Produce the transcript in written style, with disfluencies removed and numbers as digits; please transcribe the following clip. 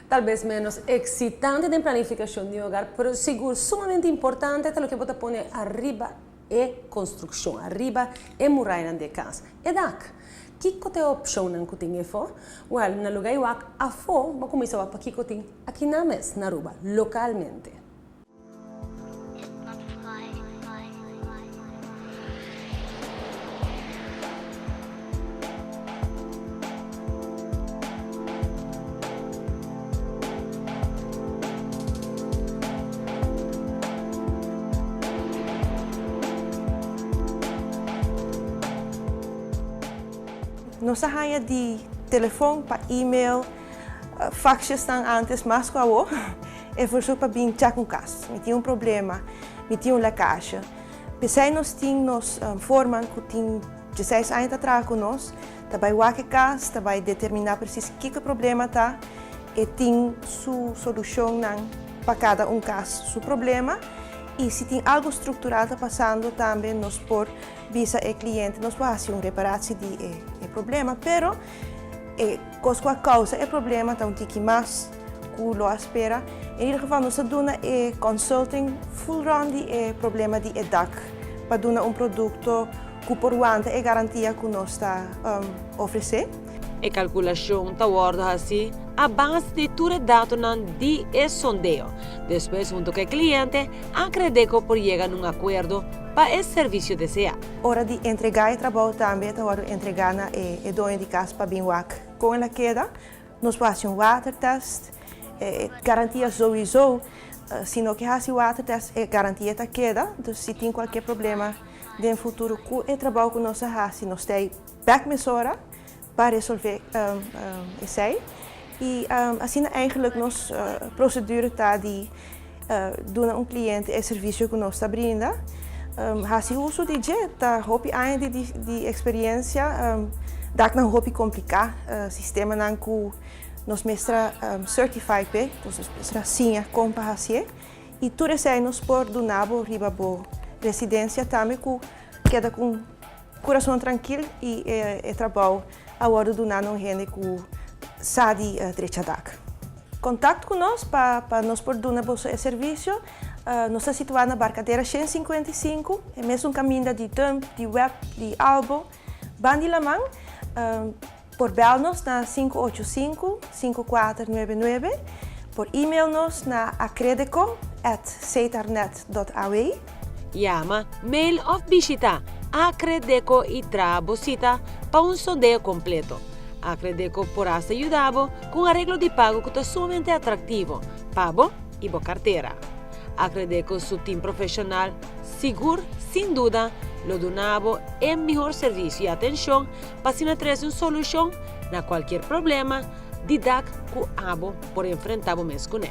Tal bes menos excitante den planificacion di hogar, pero sigur sumamente importante ta loke bo ta pone ariba e construccion, ariba e muraynan di e cas, e dak. Kico ta e opcionnan cu tin efo? Wel, na lugar di wak afo, bo cuminsa wak pa kico tin akinan mes, na Aruba, localmente. Nos a haña di telefon pa email, faxesnan antes mas ku awo. E verzoek pa bin chek un kas. Mi tin un problema, mi tin un lekasje. P'esei nos tin nos voorman ku tin dieseis aña ta traha ku nos, ta bai wak e kas, ta bai determiná presis kiko e problema ta, e tin su solushonnan pa kada un kas su problema i si tin algu struktural ta pasando tambe nos por bisa e kliente nos por hasi un reparatie di e problema, pero e kos ku a kousa e problema ta un tiki mas. Ku lo a spera. En ieder geval nos a duna e consulting full rond di e problema di e dak pa duna un produkto ku por wanta e garantia ku nos ta ofresé. E kalkulashon ta wòrdu hasí a base di tur e datonan di e sondeo. Despues huntu ku e kliente, Acredeco por yega na un akuerdo pa e servisio deseá. Ora di entregá e trabou tambe ta wòrdu entregá na e doño di kas pa bin wak kon el a keda. Nos por hasi un watertest, e garantia souiso, si no ke hasi watertest e garantia ta keda, dus si tin kualke problema den futuro ku e trabou ku nos a hasi nos ta ei bek mesora pa resolve esei. I asina eigenlijk nos procedure ta di duna un cliente e servicio ku nos ta brinda. Hasi uso di dje ta hopi aña di experiencia, daknan hopi kompliká, sistemanan ku nos mester certify p'e, nos mester siña kon pa hasié i tur esei nos por duna bo riba bo residencia tambe ku keda ku un kurason trankil i e trabou a wòrdu duna na un hende ku sa di drecha dak. Kontakt ku nos pa pa nos por duna boso e servisio. Nos ta situá na Barkadera 155, e mesun kaminda di Dump, di Web, di Albo, ban di laman. Por bèl nos na 585 5499, por email nos na acredeco at setarnet dot aw. Yama, mail òf bishitá Acredeco i traha bo sita pa un sondeo kompleto. Acredeco por hasta yuda bo ku un areglo di pago ku ta sumamente atraktivo pa bo i bo kartera. Acredeco su tim profeshonal sigur, sin duda, lo duna bo e mihor servisio i atenshon pa asina trese un solushon na kualkier problema di dak ku abo por enfrentá bo mes kuné.